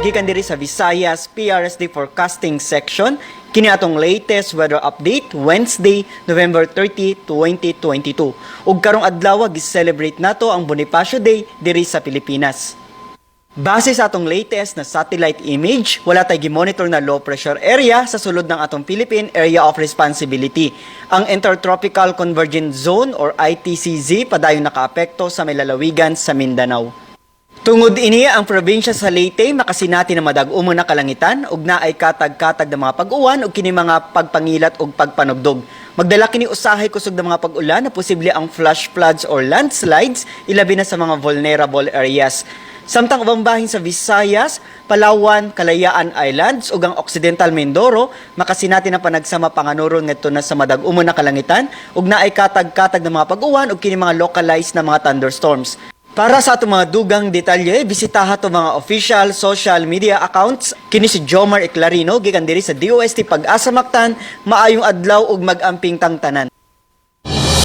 Gikan diri sa Visayas PRSD Forecasting Section. Kini atong latest weather update, Wednesday, November 30, 2022. Ug karong adlaw, gi-celebrate nato ang Bonifacio Day diri sa Pilipinas. Base sa atong latest na satellite image, wala tay gimonitor na low pressure area sa sulod ng atong Philippine Area of Responsibility. Ang Intertropical Convergence Zone or ITCZ padayon nakaapekto sa may lalawigan sa Mindanao. Tungod ini, ang probinsya sa Leyte makasinati na madag-umo na kalangitan ug naay katag-katag na mga pag-uwan ug kini mga pagpangilat ug pagpanugdog. Magdala kini usahay kusog na mga pag-ulan na posible ang flash floods or landslides, ilabi na sa mga vulnerable areas. Samtang ubang bahin sa Visayas, Palawan, Kalayaan Islands ug ang Occidental Mindoro makasinati na panagsama panganuron ngadto na sa madag-umo na kalangitan ug naay katag-katag na mga pag-uwan ug kini mga localized na mga thunderstorms. Para sa atong mga dugang detalye, bisitaha ato mga official social media accounts. Kini si Jomar Eclarino gikan diri sa DOST Pag-asa Mactan. Maayong adlaw ug mag-amping tang tanan.